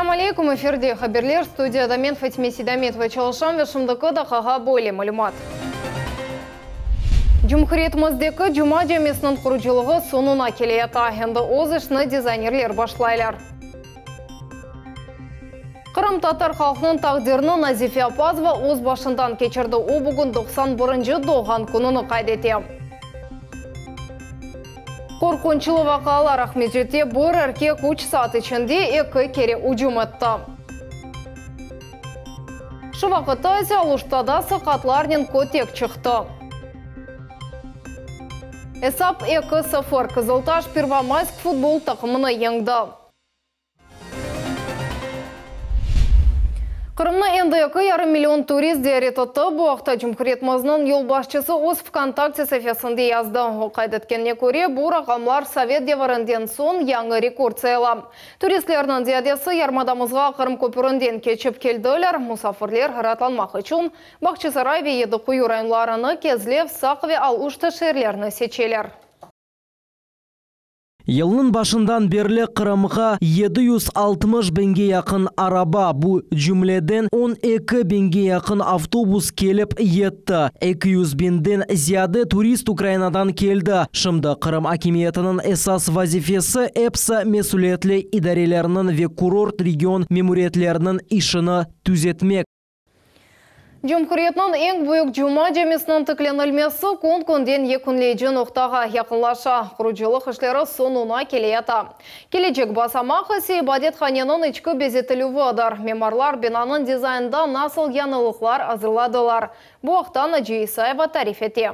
Selâm aleyküm, efirde haberler, studiyada men Fatime Seydametova çalışam ve şimdiki daqqağa böyle malümat. Cumhuriyetimizdeki Cuma camisiniñ qurucılığı soñuna keleyata, endi öz işini dizaynerler başlaylar. Qırımtatar halqınıñ taqdirini Nazife Appazova öz başından keçirdi, o bugün doqsan birinci doğğan kününi qayd ete. Qorqunçlı vaqialar, Aqmescitte bir erkek üç saat içinde eki kere ücüm etti. Şu vaqıtta ise Aluştada saqatlarnen kötek çıqtı. Esap eki, sıfır, Qızıltaş Pervomaysk futbol taqımını yeñdi. Qırımnı endi eki yarım million turist ziyaret etti. Bu aqta cumhuriyetimizniñ yolbaşçısı öz VKontakte saifesinde yazdı. O qayd etkenine köre, bu raqamlar sovet devirinden soñ yañı rekord sayıla. Turistlerniñ ziyadesi yarımadamızğa Qırım köpürinden keçip keldiler. Musafirler raatlanmaq içün Bağçasaray ve Yediquyu rayonlarını, Kezlev, Saq ve Aluşta şeerlerini seçeler. Yılnıñ başından berli Qırımğa 760 biñge yaqın araba, bu cümleden 12 biñge yaqın avtobus kelip yetti. 200 biñden ziyade turist Ukrainadan keldi. Şimdi Qırım akimiyetiniñ esas vazifesi episi mesülietli idarelerniñ ve kurort region memuriyetleriniñ işini tüzetmek. Cumhuriyetniñ eñ büyük Cuma camisiniñ tiklenilmesi kün-künden yekünleyici noqtağa yaqınlaşa. Qurucılıq işleri soñuna keleyata. Kelecek basamaq ise ibadethaneniñ içki bezetilüvidir. Mimarlar binanıñ dizaynında nasıl yañılıqlar azırladılar? Bu aqta Naciye İsayeva tarif ete.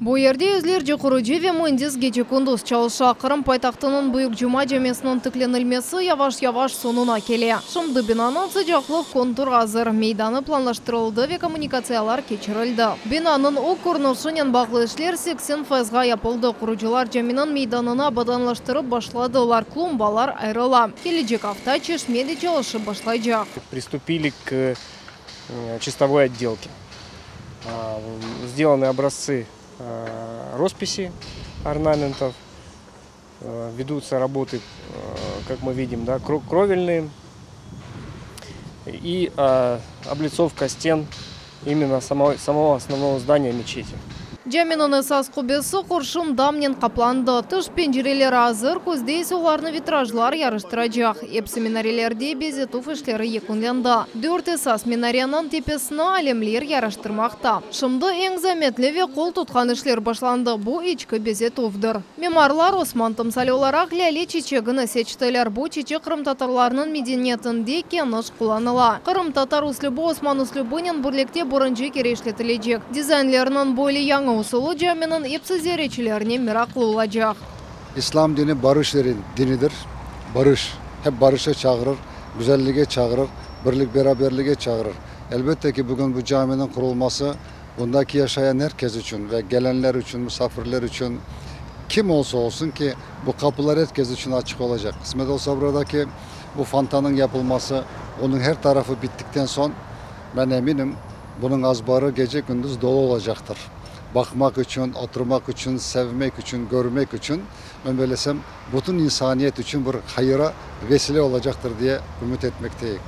Bu yerde yüzlerce qurucı ve müendis gece-kündüz çalışa. Qırım paytahtınıñ büyük Cuma camisiniñ tiklenilmesi yavaş-yavaş soñuna kele. Şimdi binanıñ sıcaqlıq konturı azır, meydanı planlaştırıldı ve kommunikatsiyalar keçirildi. Binanıñ ög körünişinen bağlı işler 80 fayızğa yapıldı. Qurucılar caminiñ meydanını abadanlaştırıp başladılar, klumbalar ayırıla. Kelecek afta çeşme de çalışıp başlaycaq. Pristupili k çistovой otdelke. Сделаны образцы росписи орнаментов, ведутся работы, как мы видим, да, кровельные и облицовка стен именно самого основного здания мечети. Caminiñ esas qubbesi qurşun damnen qaplandı. Tış pencereleri azır, küzde ise olarnı vitrajlar yaraştıracaq. Episi minarelerde bezetüv işleri yekünlendi. Dört esas minareniñ tepesini alemler yaraştırmaqta. Şimdi eñ zametli ve qol tutqan işler başlandı, bu içki bezetüvdir. Mimarlar Osman timsali olaraq lâle çiçegini seçtiler. Bu çiçek qırımtatarlarnıñ medeniyetinde keniş qullanıla. Qırımtatar üslübi Osman üslübinen birlikte birinci kere işletilecek. Dizaynlerniñ böyle yañı usulı caminiñ episi ziyaretçilerine meraqlı olacaq. İslam dini barış dinidir. Barış, hep barışa çağırır, güzellige çağırır, birlik-beraberlige çağırır. Elbette ki, bugün bu caminiñ qurulması bundaki yaşayan er kes içün ve gelenler içün, musafirler içün, kim olsa olsun ki, bu qapılar er kes içün açıq olacaq. Qısmet olsa, buradaki bu fontanıñ yapılması, onıñ her tarafı bittikten soñ, men eminim, bunıñ azbarı gece-kündüz dolu olacaqtır. Baqmaq içün, oturmaq içün, sevmek içün, körmek içün, men bellesem, bütün insaniyet içün bir hayıra vesile olacaqtır diye ümüt etmekteyik.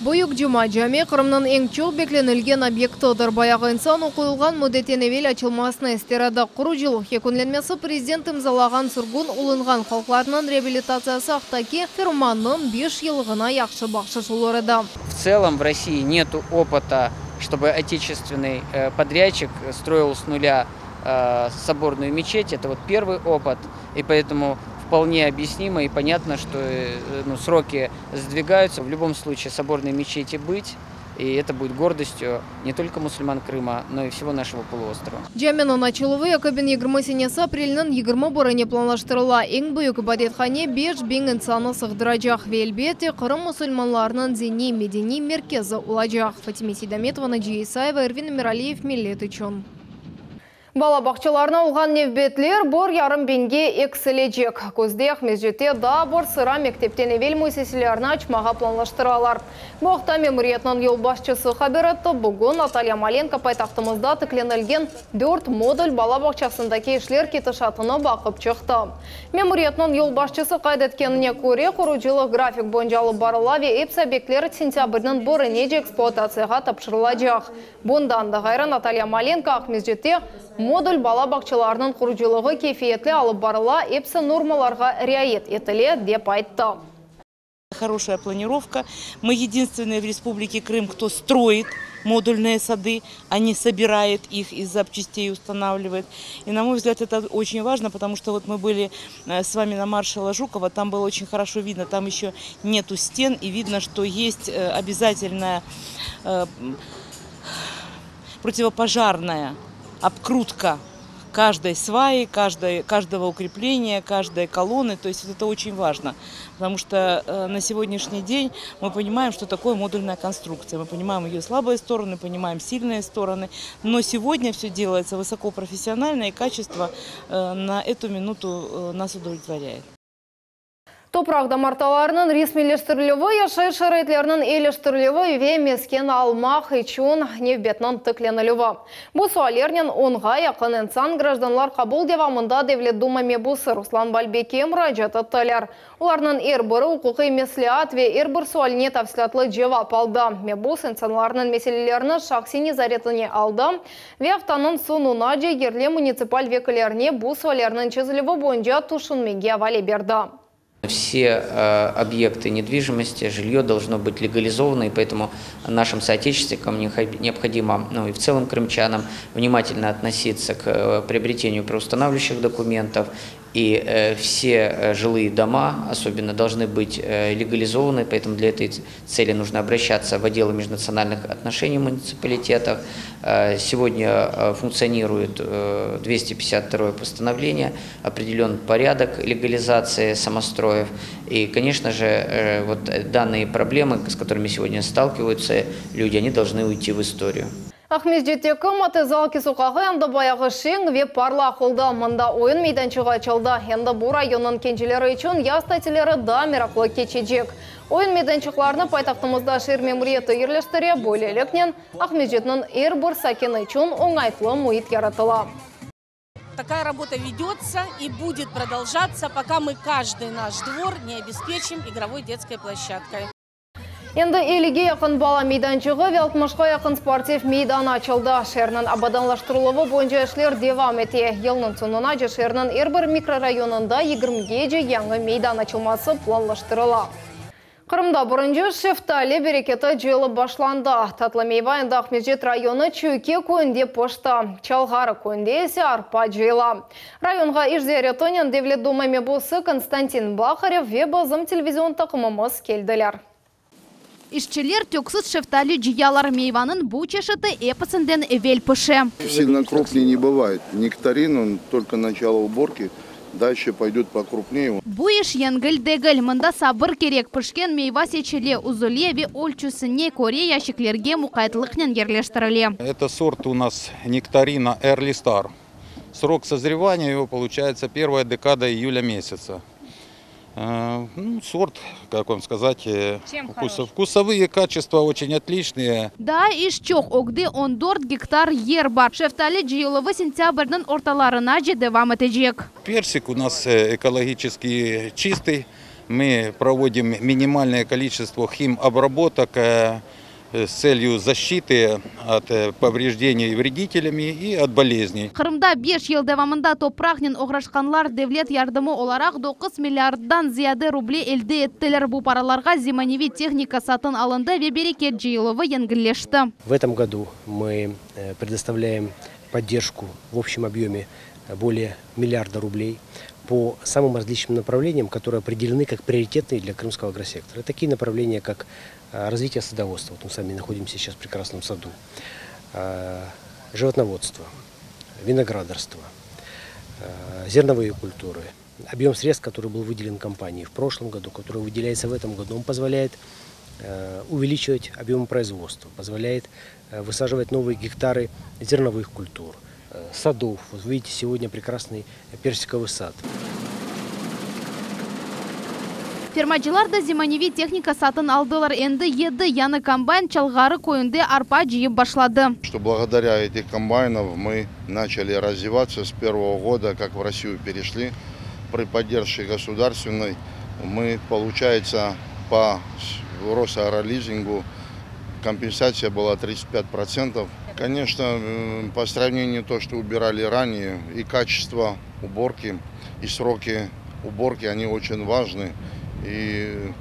Büyük Cuma cami Qırımnıñ eñ çoq beklenilgen obyektidir. Bayağı insan o qoyulğan müddetten evel açılmasını ister edi. Qurucılıq yekünlenmesi prezident imzalağan sürgün olunğan halqlarnıñ reabilitatsiyası aqtaki fermannıñ beş yıllığına yahşı bahşış olur edi. В целом в России нету опыта, чтобы отечественный подрядчик строил с нуля соборную мечеть. Это вот первый опыт, и поэтому вполне объяснимо и понятно, что ну, сроки сдвигаются. В любом случае соборной мечети быть, и это будет гордостью не только мусульман Крыма, но и всего нашего полуострова. Caminiñ açıluvı 2020 senesi aprelniñ 21-ine planlaştırıla. Eñ büyük ibadethane 5000 insannı sığdıracaq ve, elbette, Qırım musulmanlarınıñ diniy medeniy merkezi olacaq. Fatime Seydametova, Naciye İsayeva, Ervin Emiraliyev, Millet içün. Bala bağçalarına olğan nevbetler bir yarım biñge eksilecek. Küzde Aqmescitte daa bir sıra mektepten evel müesseselerini açmağa planlaştıralar. Bu aqta memuriyetniñ yolbaşçısı haber etti. Bugün Natalya Malenko paytahtımızda tiklenilgen dört modul bala bağçasındaki işler ketişatını baqıp çıqtı. Memuriyetniñ yolbaşçısı qayd etkenine köre, qurucılıq grafik boyunca alıp barıla ve epsi obyektler sentâbrniñ birinece ekspluatatsiyağa tapşırılacaq. Bundan da ğayrı, Natalya Malenko Aqmescitte modul bala bağçalarınıñ qurucılığı keyfiyetli alıp barıla, epsi normalarğa riayet etile, dep ayttı. Хорошая планировка. Мы единственные в Республике Крым, кто строит модульные сады, а не собирает их из запчастей и устанавливает. И, на мой взгляд, это очень важно, потому что вот мы были э, с вами на маршала Жукова, там было очень хорошо видно, там еще нету стен, и видно, что есть э, обязательная э, противопожарная обкрутка каждой сваи, каждой, каждого укрепления, каждой колонны. То есть вот это очень важно, потому что э, на сегодняшний день мы понимаем, что такое модульная конструкция. Мы понимаем ее слабые стороны, понимаем сильные стороны. Но сегодня все делается высокопрофессионально и качество э, на эту минуту э, нас удовлетворяет. Topraq damartalarınıñ resmiyleştirilüvi, yaşayış şaraitleriniñ eyiliştirilüvi ve mesken almaq içün nevbetniñ tiklenilüvi. Bu suallernen onğa yaqın insan grajdanlar qabul devamında Devlet Duma mebusı Ruslan Balbekke muracaat ettiler. Olarnıñ er biri uquqiy mesleat ve er bir sualine tafsilâtlı cevap aldı. Mebus insanlarnıñ meselelerini şahsiy nezaretine aldı ve aftanıñ soñunace yerli munitsipal vekillerine bu suallerniñ çezilüvi boyunca tüşünmege avale berdi. Все э, объекты недвижимости, жилье должно быть легализовано, и поэтому нашим соотечественникам необходимо, ну и в целом крымчанам, внимательно относиться к э, приобретению правоустанавливающих документов и э, все э, жилые дома особенно должны быть э, легализованы, поэтому для этой цели нужно обращаться в отделы межнациональных отношений в муниципалитетах. Сегодня функционирует 252 постановление, определен порядок легализации самостроев. И, конечно же, вот данные проблемы, с которыми сегодня сталкиваются люди, они должны уйти в историю. Aqmescitteki Mate Zalki soqağı endi bayağı şeñ ve parlaq oldı. Mında oyun meydançığı açıldı. Endi bu rayonnıñ kencleri içün yaz tatilleri daa meraqlı keçecek. Oyun meydançıqlarını paytahtımızda şeer memuriyeti yerleştire. Böyleliknen Aqmescitniñ er bir sakini içün oñaytlı müit yaratıla. Такая работа ведется и будет продолжаться, пока мы каждый наш двор не обеспечим игровой детской площадкой. Endi 50-ge yaqın bala meydançığı ve 60-qa yaqın sportiv meydan açıldı. Şeerniñ abadanlaştırıluvı boyunca işler devam ete. Yılnıñ soñunace şeerniñ er bir mikrorayonında 20-gece yañı meydan açılması planlaştırıla. Qırımda birinci şeftali bereketi cıyılıp başlandı. Tatlı meyva endi Aqmescit rayonı Çüyke köyünde pişti. Çalğarı köyünde ise arpa cıyıla. Rayonğa iş ziyaretinen Devlet Duma mebusı Konstantin Baharev ve bizim televizion taqımımız keldiler. İşçiler töksüz şeftali cıyalar. Meyvanıñ bu çeşiti episinden evel pişe. Сильно крупнее не бывает. Нектарин, он только начало уборки, дальше пойдет покрупнее. Bu iş yengil degil. Mında sabır kerek. Pişken meyva seçile, üzüle ve ölçüsine köre yaşiklerge muqaytlıqnen yerleştirile. Это сорт у нас нектарина Early Star. Срок созревания его получается первая декада июля месяца. Э, Ну, сорт, как вам сказать, э, вкусов- вкусовые качества очень отличные. Daa iş çoq. Ögde 14 gektar yer bar. Şeftali cıyıluvı sentâbrniñ ortalarınace devam etecek. Персик у нас э, экологически чистый. Мы проводим минимальное количество химобработок э, э, с целью защиты от э, повреждений вредителями и от болезней. Qırımda 5 yıl devamında topraqnen oğraşqanlar devlet yardımı olaraq 9 milliarddan ziyade ruble elde ettiler. Bu paralarğa zemaneviy tehnika satın alındı ve bereket cıyıluvı yengilleşti. В этом году мы э, предоставляем поддержку в общем объеме э, более миллиарда рублей по самым различным направлениям, которые определены как приоритетные для крымского агросектора. Такие направления, как э, развитие садоводства, вот мы с вами находимся сейчас в прекрасном саду, э, животноводство, виноградарство, э, зерновые культуры. Объем средств, который был выделен компании в прошлом году, который выделяется в этом году, он позволяет э, увеличивать объемы производства, позволяет э, высаживать новые гектары зерновых культур. садов. Вот вы видите сегодня прекрасный персиковый сад. Fermacılar da zemaneviy tehnika satın aldılar. Endi yedi yañı kombayn Çalğarı köyünde arpa cıyıp başladı. Что благодаря этих комбайнов мы начали развиваться с первого года, как в Россию перешли, при поддержке государственной мы, получается, по Росагролизингу компенсация была 35%. Конечно, по сравнению то, что убирали ранее, и качество уборки, и сроки уборки, они очень важны. И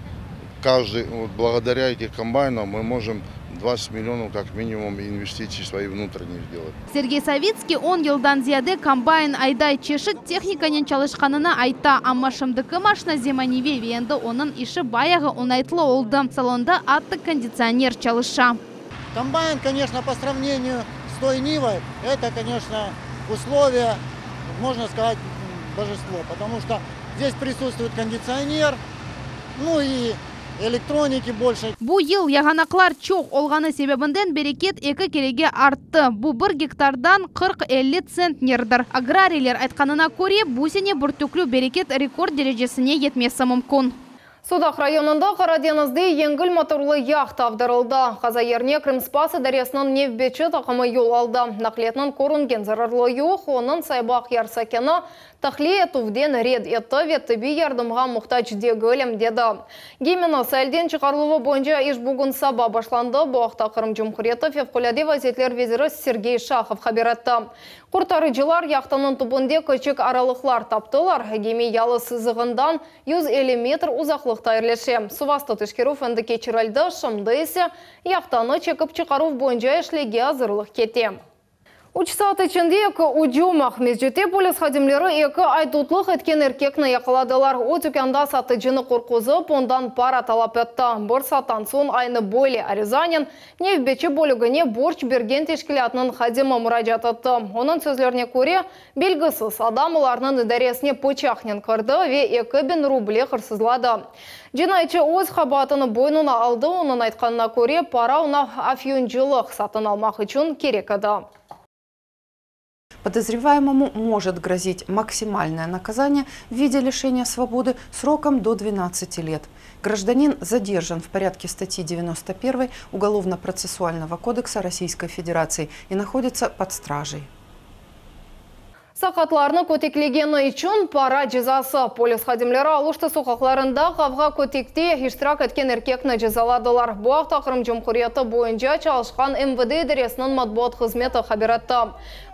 каждый, вот благодаря этих комбайнам мы можем 20 миллионов как минимум инвестиций свои внутренние сделать. Sergey Savitskiy on yıldan ziyade kombayn ayday, çeşit tehnikanen çalışqanını ayta, amma şimdiki maşina zemaneviy ve endi onıñ işi bayağı oñaytlı oldı, salonda atta konditsioner çalışa. Комбайн, конечно, по сравнению с той Нивой, это, конечно, условия, можно сказать, божество, потому что здесь присутствует кондиционер, ну и электроники больше. Bu yıl yağanaqlar çoq olğanı sebebinden bereket eki kerege arttı, bu bir gektardan 40-50 tsentnerdir. Agrariyler aytqanına köre, bu sene bürtüklü bereket rekord derecesine yetmesi mümkün. Sudaq rayonında Qara deñizde yengil motorlı yahta avdarıldı. Qaza yerine Krımspas idaresiniñ nevbetçi taqımı yol aldı. Naqliyatnıñ körüngen zararı yoq, onıñ saibi Aqyar sakini tahliye etüvden red etti ve tibbiy yardımğa muhtac degilim, dedi. Gemini sailden çıqarıluvı boyunca iş bugün saba başlandı. Bu aqta Qırım Cumhuriyeti Fevqulâde vaziyetler veziri Sergey Şahov haber etti. Qurtarıcılar yahtanıñ tübünde kiçik aralıqlar taptılar. Gemi yalı sızığından 150 metr uzaqlıqta yerleşe. Suvastı teşkerüv endi keçirildi, şimdi ise yahtanı çekip çıqaruv boyunca işlerge azırlıq kete. Üç saat içinde eki ücüm. Aqmescitte polis hadimleri eki aydutlıq etken erkekni yaqaladılar. O, tükânda satıcını qorquzıp, ondan para talap etti. Bir saattan soñ aynı böyle arizanen nevbetçi bölügine borc bergen teşkilâtnıñ hadimi muracaat etti. Onıñ sözlerine köre, belgisiz adam olarnıñ idaresine pıçaqnen kirdi ve 2000 ruble hırsızladı. Cinayetçi öz qabaatını boynuna aldı, onıñ aytqanına köre, para oña afyoncılıq satın almaq içün kerek edi. Подозреваемому может грозить максимальное наказание в виде лишения свободы сроком до 12 лет. Гражданин задержан в порядке статьи 91 Уголовно-процессуального кодекса Российской Федерации и находится под стражей. Saqatlarnı köteklegeni içün para cezası. Polis hadimleri Aluşta soqaqlarında qavğa-kötekte iştirak etken erkekni cezaladılar. Bu aqta Qırım Cumhuriyeti boyunca çalışqan MVD idaresiniñ matbuat hızmeti haber etti.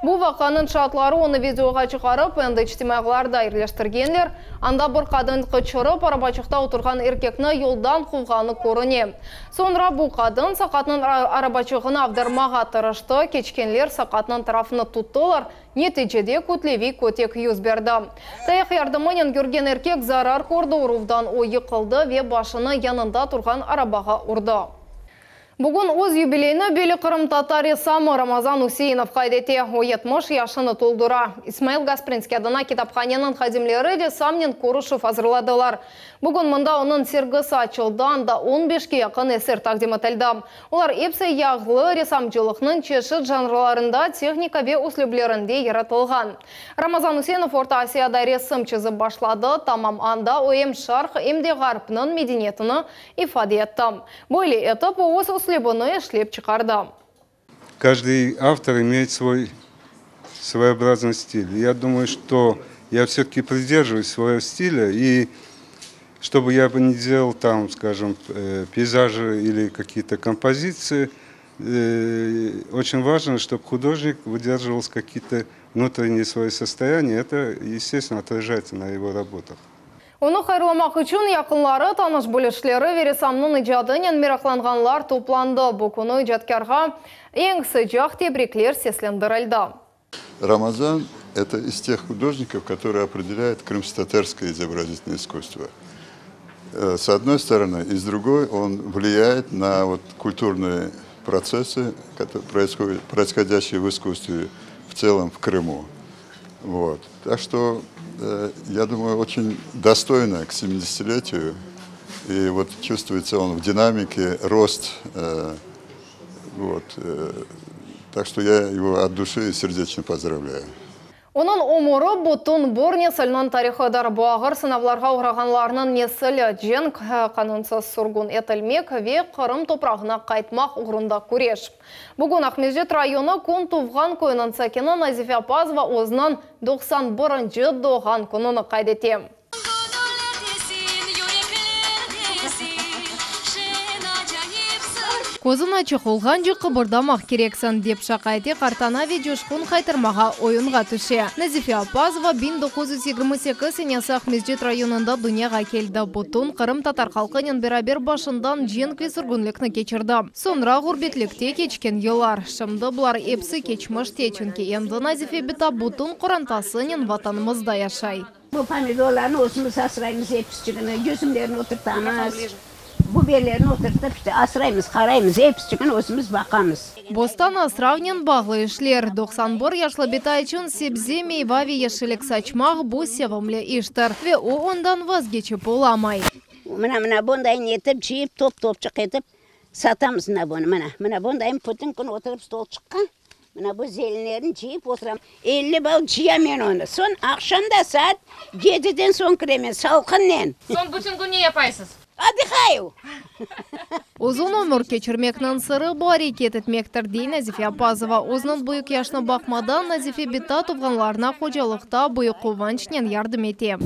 Bu vaqianıñ şaatları onı videoğa çıqarıp, endi içtimaiy ağlarda yerleştirgenler. Anda bir qadın qıçırıp, arabaçıqta oturğan erkekni yoldan quvğanı körüne. Soñra bu qadın saqatnıñ arabaçığını avdarmağa tırıştı, keçkenler saqatnıñ tarafını tuttılar, neticede kütleviy kötek yüz berdi. Tayaq yardımınen yürgen erkek zarar kördi, uruvdan o yıqıldı ve başını yanında turğan arabağa urdı. Bugün öz yubileyini belli qırımtatar ressamı Ramazan Useinov qayd ete, o 70 yaşını toldura. İsmail Gasprinskiy adına kitaphaneniñ hadimleri ressamnen körüşüv azırladılar. Bugün mında onıñ sergisi açıldı, anda on beşke yaqın eser taqdim etildi. Olar episi yağlı ressamcılıqnıñ çeşit janrlarında, tehnika ve üslüplerinde yaratılğan. Ramazan Useinov Orta Asiyada resim çizip başladı, tamam anda o em Şarq, em de Ğarpnıñ medeniyetini ifade etti. Böyle etip o öz üslübini işlep çıqardı. Каждый автор имеет свой своеобразный стиль. Я думаю, что я все-таки придерживаюсь своего стиля, и чтобы я бы не делал там, скажем, пейзажи или какие-то композиции, очень важно, чтобы художник выдерживал какие-то внутренние свои состояния. Это, естественно, отражается на его работах. Onı hayırlamaq içün yaqınları, tanış-bilişleri ve ressamnıñ icadınen meraqlanğanlar toplandı. Bu künü icatkârğa eñ sıcaq tebrikler seslendirildi. Рамазан – это из тех художников, которые определяют крымско-татарское изобразительное искусство. С одной стороны, и с другой, он влияет на вот культурные процессы, происходящие в искусстве в целом в Крыму. Вот. Так что, я думаю, очень достойно к 70-летию. И вот чувствуется он в динамике, рост вот. Так что я его от души и сердечно поздравляю. Onıñ ömüri bütün bir nesilniñ tarihıdır. Bu ağır sınavlarğa oğrağanlarnıñ nesili, cenk, qanunsız sürgün etilmek ve Qırım toprağına qaytmaq oğrunda küreş. Bugün Aqmescit rayonı Kün Tuvğan köyüniñ sakini Nazife Appazova özüniñ 91-nci doğğan kününi qayd ete. Közüñ açıq olğance qıbırdamaq kereksiñ, dep şaqa ete qartana ve coşqun qaytarmağa oyunğa tüşe. Nazife Appazova 1928 senesi Aqmescit rayonında dünyağa keldi. Bütün qırımtatar halqınen beraber başından cenk ve sürgünlikni keçirdi. Soñra ğurbetlikte keçken yıllar. Şimdi bular episi keçmişte, çünki endi Nazife bita bütün qorantasınen Vatanımızda yaşay. Bu pomidorlarnı özümiz asraymız episçigini, yüzümlerni oturtamız, buberlerni oturtıp işte asraymız, qaraymız, episçigini özümiz baqamız. Bostan asravnen bağlı işler. 91 yaşlı bita içün sebze, meyva ve yeşillik saçmaq, bu sevimli iştir ve o ondan vazgeçip olamay. Mına, mına bundayın etip, cıyıp, top-topçıq etip satamız mına bunı, mına, mına bundayın bütün kün oturıp stolçıqqa. Mına bu zelinlerini cıyıp oturam. 50 bal cıyam men onı. Soñ aqşam da saat yediden soñ kiremen, salqınnen. Soñ bütün kün ne yapaysız? Otdıhayu! Uzun ömür keçirmekniñ sırı bu areket etmektir, dey Nazife Appazova. Özüniñ büyük yaşına baqmadan, Nazife bita tuvğanlarına hocalıqta büyük quvançnen yardım ete.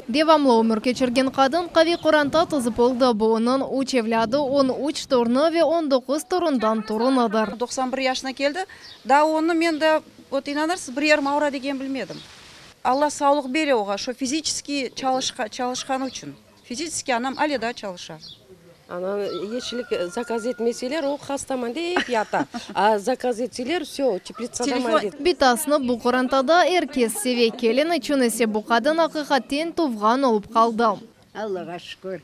Devamlı ömür keçirgen qadın qaviy qoranta tizip oldı. Bu onıñ üç evlâdı, 13 torunı ve 19 torundan torunıdır. 91 yaşına keldi. Daa onı men daa, vot inanırsız, bir yerim avra degen bilmedim. Alla savlıq bere oğa, şo fiziçeskiy çalışqanı içün. Fiziçeskiy anam ale daa çalışa. Anan yeşillik zakaz etmeseler, o hastaman dep yata. A zakaz etseler, vsö, teplitsadaman dep. Bitasını bu qorantada er kes seve, kelin içün ise bu qadın aqiqaten tuvğan olıp qaldı. Allağa şükür,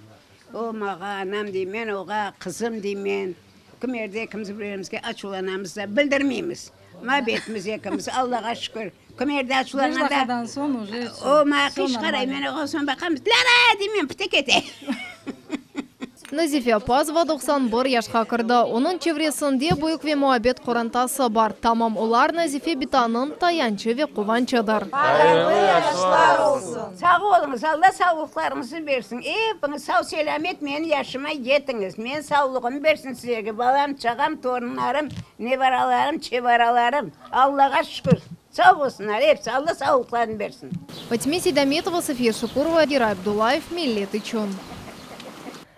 o mağa anam dey, men oğa qızım deymen. Kimerde ekimiz bir-birimizge açuvlanamız da, bildirmeymiz. Muabbetimiz ekimiz, Allağa şükür. Kimerde açuvlanğanda, o mağa qıyşqaray, men oğa soñ baqam, Lara! deymen, pite kete. Nazife Appazova 91 yaşqa kirdi. Onıñ çevresinde büyük ve muabbet qorantası bar. Tamam olar Nazife bitanıñ tayançı ve quvançıdır. Hayırlı yaşlar olsun! Sağ oluñız, Alla sağlıqlarıñıznı bersin, epiñiz sağ-selâmet menim yaşıma yetiñiz, menim sağlığımnı bersin sizlerge, balam, çağam, torunlarım, nevaralarım, çevaralarım, Allağa şükür, sağ olsunlar episi, Alla sağlıqlarını bersin. Fatime Seydametova, Safiye Şukurova, Giray Abdullayev, Millet içün.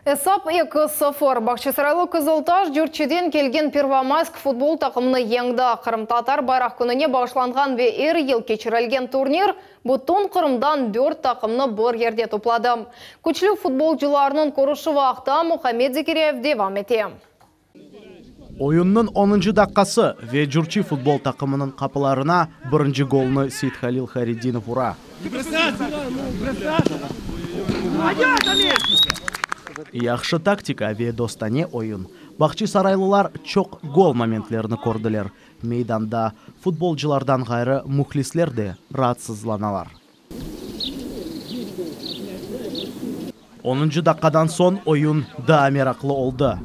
Esap 2-0. Bağçasaraylı Qızıltaş Cürçiden kelgen Pervomaysk futbol taqımını yeñdi. Qırımtatar bayraq kününe bağışlanğan ve er yıl keçirilgen turnir bütün Qırımdan dört taqımnı bir yerde topladı. Küçlü futbolcılarnıñ körüşüvi aqta Muhammed Zekiryayev devam ete. Oyunnıñ onuncı daqqası ve Cürçi futbol taqımınıñ qapılarına birinci golnı Seythalil Hayredinov ura. Yahşı taktika ve dostane oyun. Bağçasaraylılar çoq gol momentlerini kördiler. Meydanda futbolcılardan ğayrı mühlisler de raatsızlanalar. Onuncı daqqadan soñ oyun daa meraqlı oldı.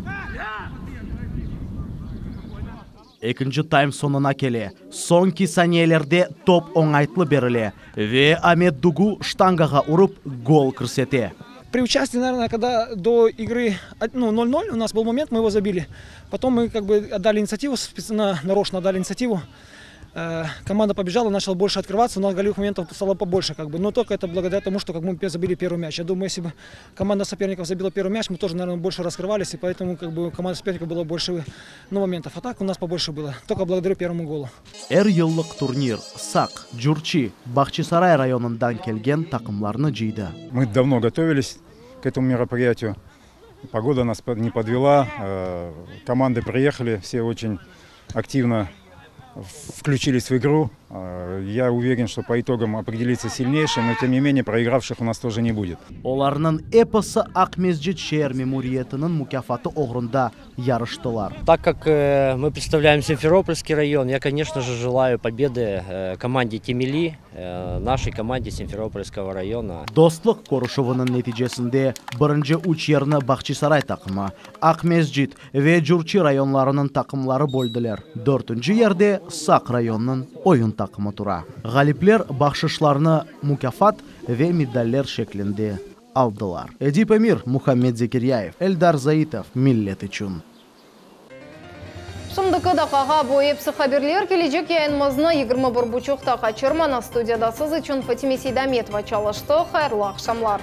Ekinci taym soñuna kele. Soñki saniyelerde top oñaytlı berile ve Amet Dugu ştangağa urıp, gol kirsete. При участии, наверное, когда до игры, ну, 0-0 у нас был момент, мы его забили. Потом мы как бы отдали инициативу, нарочно отдали инициативу. Команда побежала, начала больше открываться, у нас голевых моментов стало побольше, как бы. Но только это благодаря тому, что как мы забили первый мяч. Я думаю, если бы команда соперников забила первый мяч, мы тоже, наверное, больше раскрывались, и поэтому как бы команда соперников было больше ну, моментов. А так у нас побольше было, только благодаря первому голу. Er yıllıq turnir Saq, Cürçi, Bağçasaray rayonından kelgen taqımlarnı cıydı. Мы давно готовились к этому мероприятию. Погода нас не подвела. Команды приехали, все очень активно включились в игру. Я уверен, что по итогам определится сильнейший, но тем не менее проигравших у нас тоже не будет. Olarnıñ episi Aqmescit şeer memuriyetiniñ mukâfatı oğrunda yarıştılar. Так как мы представляем Симферопольский район, я, конечно же, желаю победы команде Темели, нашей команде Симферопольского района. Dostluq körüşüviniñ neticesinde birinci üç yerni Bahçisaray taqımı, Aqmescit ve Curçı rayonlarınıñ taqımları böldiler. Dörtünci yerde Saq rayonınıñ oyun taqımı tura. Ğalipler bahşışlarnı mukâfat ve medaller şeklinde aldılar. Edip Emir, Muhammed Zekiryayev, Eldar Zaitov, Millet içün. Şimdiki daqqağa bu episi haberler. Kelecek yayınımıznı 21 buçuqta qaçırmañız. Studiyada siz içün Fatime Seydametova çalıştı. Hayırlı aqşamlar.